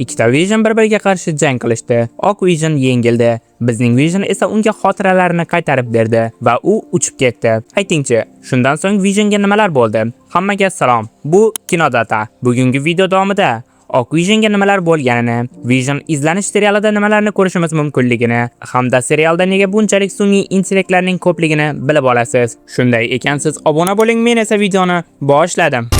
Ikkita Vision bir-biriga qarshi jang qilishdi. Oq Vision yengildi. Bizning Vision esa unga xotiralarini qaytarib berdi va u uchib ketdi. Aytingchi, shundan so'ng Visionga nimalar bo'ldi? Hammaga salom. Bu Kinodata. Bugungi video davomida Oq Visionga nimalar bo'lganini, Vision izlanish serialida nimalarni ko'rishimiz mumkinligini hamda serialda nega bunchalik sun'iy intellektlarning ko'pligini bilib olasiz. Shunday ekan, siz obuna bo'ling, men esa videoni boshladim.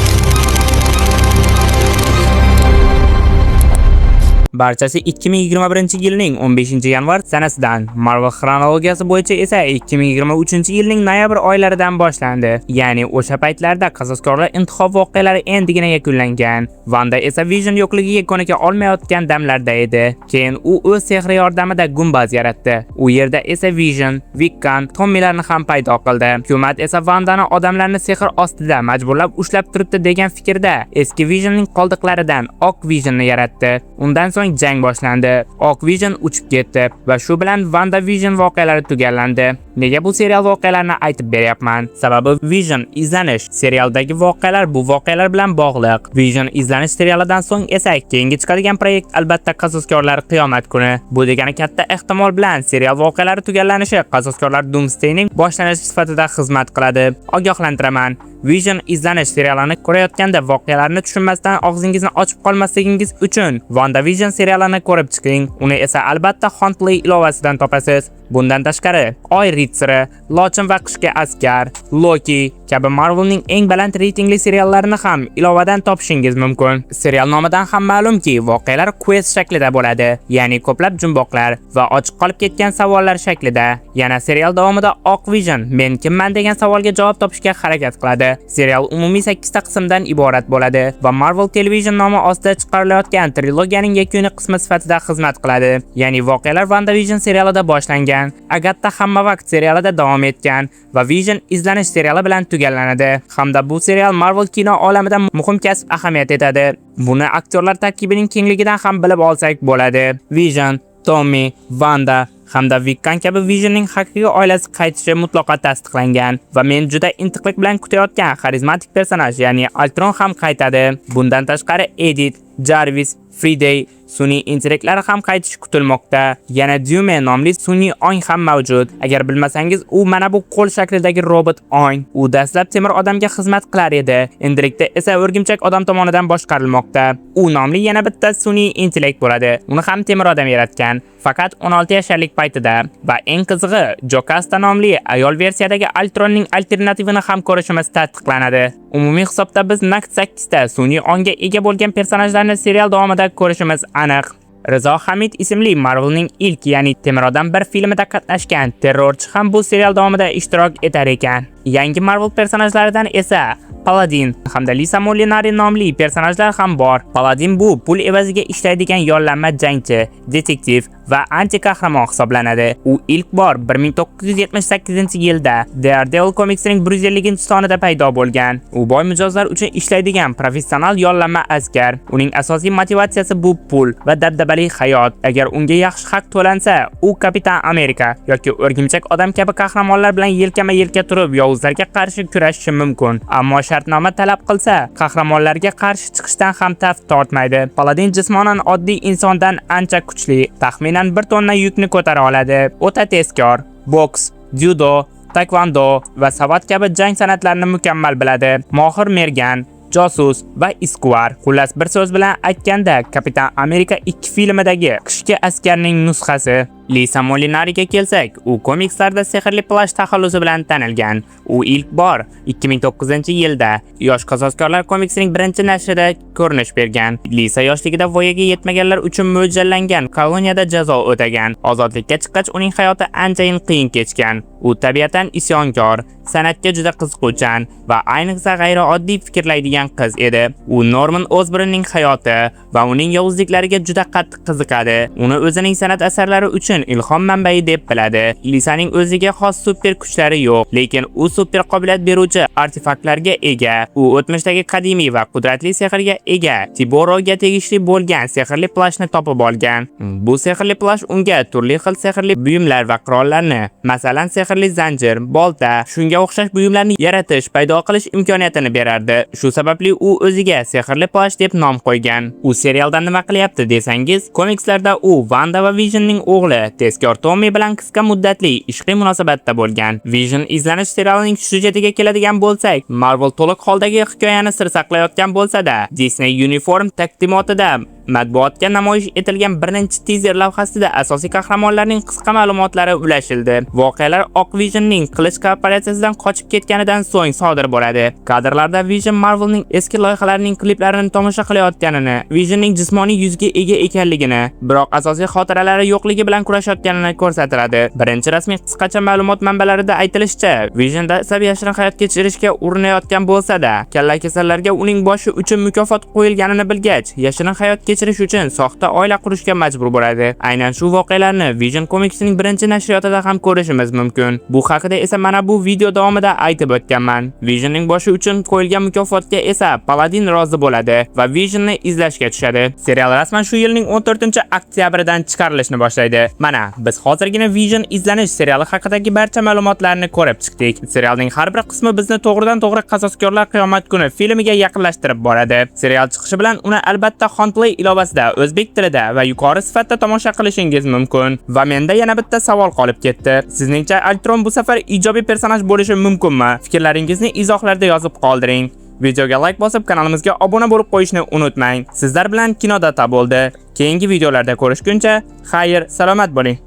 Barchasi 2021-yilning 15-yanvar sanasidan, Marvel xronologiyasi bo'yicha esa 2023-yilning noyabr oylaridan boshlandi. Ya'ni o'sha paytlarda qasoskorlar intihob voqealari endigina yakunlangan. Vanda esa Vision yo'qligiga ko'nika olmayotgan damlarda edi. Keyin u o'z sehri yordamida gumbaz yaratdi. U yerda esa Vision, Wiccan, Tommylarni ham paydo qildi. Hukumat esa Vandani odamlarni sehr ostida majburlab ushlab turibdi degan fikrda eski Visionning qoldiqlaridan Oq Visionni yaratdi. Undan so'ng jang boshlandi. Oq Vision uchib ketdi va shu bilan WandaVision voqealari tugallandi. Nega bu serial voqealarini aytib beryapman? Sababi Vision izlanish serialidagi voqealar bu voqealar bilan bog'liq. Vision izlanish serialidan so'ng esa keyingi chiqadigan proyekt albatta Qasoskorlar qiyomat kuni. Bu degani katta ehtimol bilan serial voqealari tugallanishi Qasoskorlar Doomsdayning boshlanishi sifatida xizmat qiladi. Ogohlantiraman. Vision izlanish serialini ko'rayotganda voqealarni tushunmasdan og'zingizni ochib qolmasligingiz uchun WandaVision serialini ko'rib chiqing. Uni esa albatta Huntley ilovasidan topasiz. Bundan tashqari, Oy ritsari, Lochin va Qishki askar, Loki kabi Marvelning eng baland reytingli seriallarini ham ilovadan topishingiz mumkin. Serial nomidan ham ma'lumki, voqealar quest shaklida bo'ladi, ya'ni ko'plab jumboqlar va ochiq qolib ketgan savollar shaklida. Yana serial davomida Oq Vision men kimman degan savolga javob topishga harakat qiladi. Serial umumiy 8 ta qismdan iborat bo'ladi va Marvel Television nomi ostida chiqarilayotgan trilogiyaning yakuniy qismi sifatida xizmat qiladi. Ya'ni voqealar WandaVision serialida boshlangan, Agatha hamma vaqt serialida davom etgan va Vision izlanish seriali bilan tugallanadi. Hamda bu serial Marvel kino olamida muhim kasb ahamiyat etadi. Buni aktyorlar tarkibining kengligidan ham bilib olsak bo'ladi. Vision, Tommy, Wanda hamda Wiccan kabi Visionning haqiqiy oilasi qaytishi mutlaqo tasdiqlangan va men juda intiqlik bilan kutayotgan xarizmatik personaj, ya'ni Ultron ham qaytadi. Bundan tashqari Edith, Jarvis, Friday sun'iy intellektlari ham qaytishi kutilmoqda. Yana Dume nomli sun'iy ong ham mavjud. Agar bilmasangiz, u mana bu qo'l shaklidagi robot ong. U dastlab temir odamga xizmat qilar edi. Endilikda esa o'rgimchak odam tomonidan boshqarilmoqda. U nomli yana bitta sun'iy intellekt bo'ladi. Uni ham temir odam yaratgan. Faqat 16 yasharlik paytida va eng qizig'i Jocasta nomli ayol versiyadagi Ultronning alternativini ham ko'rishimiz tasdiqlanadi. Umumiy hisobda biz naqd 8 ta sun'iy ongga ega bo'lgan personajlarni serial davomida ko'rishimiz aniq. Rizo Hamid ismli Marvelning ilk, ya'ni Temir odam 1 filmida qatnashgan terrorchi ham bu serial davomida ishtirok etar ekan. Yangi Marvel personajlaridan esa Paladin hamda Lisa Molinari nomli personajlar ham bor. Paladin bu pul evaziga ishlaydigan yollanma jangchi, detektiv va anti qahramon hisoblanadi. U ilk bor 1978-yilda Daredevil komiksining 150-sonida paydo bo'lgan. U boy mijozlar uchun ishlaydigan professional yollanma askar. Uning asosiy motivatsiyasi bu pul va dabdabali hayot. Agar unga yaxshi haq to'lansa, u Kapitan Amerika yoki O'rgimchak odam kabi qahramonlar bilan yelkama-yelka turib yovuzlarga qarshi kurashishi mumkin. Ammo shartnoma talab qilsa, qahramonlarga qarshi chiqishdan ham taf tortmaydi. Paladin jismonan oddiy insondan ancha kuchli, taxminan 1 tonna yukni ko'tara oladi. O'ta tezkor, boks, dzyudo, taekvondo va savat kabi jang san'atlarini mukammal biladi. Mohir mergan, josus va izquvar. Xullas, bir so'z bilan aytganda, Kapitan Amerika 2 filmidagi qishki askarning nusxasi. Lisa Molinariga kelsak, u komikslarda sehrli plash taxallusi bilan tanilgan. U ilk bor 2009-yilda Yosh qasoskorlar komiksining birinchi nashrida ko'rinish bergan. Lisa yoshligida voyaga yetmaganlar uchun mo'ljallangan koloniyada jazo o'tagan. Ozodlikka chiqqach uning hayoti anchayin qiyin kechgan. U tabiatan isyonkor, san'atga juda qiziquvchan va ayniqsa g'ayrioddiy fikrlaydigan qiz edi. U Norman Osbornning hayoti va uning yovuzliklariga juda qattiq qiziqadi. Uni o'zining san'at asarlari uchun ilhom manbai deb biladi. Lisaning o'ziga xos super kuchlari yo'q, lekin u super qobiliyat beruvchi artefaktlarga ega. U o'tmishdagi qadimiy va qudratli sehrga ega Tiboroga tegishli bo'lgan sehrli plashni topib olgan. Bu sehrli plash unga turli xil sehrli buyumlar va qurollarni, masalan, sehrli zanjir, bolta, shunga o'xshash buyumlarni yaratish, paydo qilish imkoniyatini berardi. Shu sababli sababli u o'ziga sehrli plash deb nom qo'ygan. U serialda nima qilyapti desangiz, komikslarda u Vanda va Visionning o'g'li tezkor Tommy bilan qisqa muddatli ishqiy munosabatda bo'lgan. Vision izlanish serialining syujetiga keladigan bo'lsak, Marvel to'liq holdagi hikoyani sir saqlayotgan bo'lsa-da, Disney Uniform taqdimotida matbuotga namoyish etilgan birinchi tizer lavhasida asosiy qahramonlarning qisqa ma'lumotlari ulashildi. Voqealar Oq Visionning qilich korporatsiyasidan qochib ketganidan so'ng sodir bo'ladi. Kadrlarda Vision Marvelning eski loyihalarining kliplarini tomosha qilayotganini, Visionning jismoniy yuzga ega ekanligini, biroq asosiy xotiralari yo'qligi bilan kurashayotganini ko'rsatiladi. Birinchi rasmiy qisqacha ma'lumot manbalarida aytilishicha, Vision dastlab yashirin hayot kechirishga urinayotgan bo'lsa-da, kallakasallarga uning boshi uchun mukofot qo'yilganini bilgach, yashirin hayot kechirish uchun soxta oila qurishga majbur bo'ladi. Aynan shu voqealarni Vision komiksining birinchi nashriyotida ham ko'rishimiz mumkin. Bu haqida esa mana bu video davomida aytib o'tganman. Visionning boshi uchun qo'yilgan mukofotga esa Paladin rozi bo'ladi va Visionni izlashga tushadi. Serial rasman shu yilning 14-oktyabridan chiqarilishni boshlaydi. Mana, biz hozirgina Vision izlanish seriali haqidagi barcha ma'lumotlarni ko'rib chiqdik. Serialning har bir qismi bizni to'g'ridan-to'g'ri Qasoskorlar qiyomat kuni filmiga yaqinlashtirib boradi. Serial chiqishi bilan uni albatta Xonplay ilovasida o'zbek tilida va yuqori sifatda tomosha qilishingiz mumkin. Va menda yana bitta savol qolib ketdi. Sizningcha Ultron bu safar ijobiy personaj bo'lishi mumkinmi? Fikrlaringizni izohlarda yozib qoldiring. Videoga like bosib, kanalimizga obuna bo'lib qo'yishni unutmang. Sizlar bilan Kinodata bo'ldi. Keyingi videolarda ko'rishguncha, xayr, salomat bo'ling.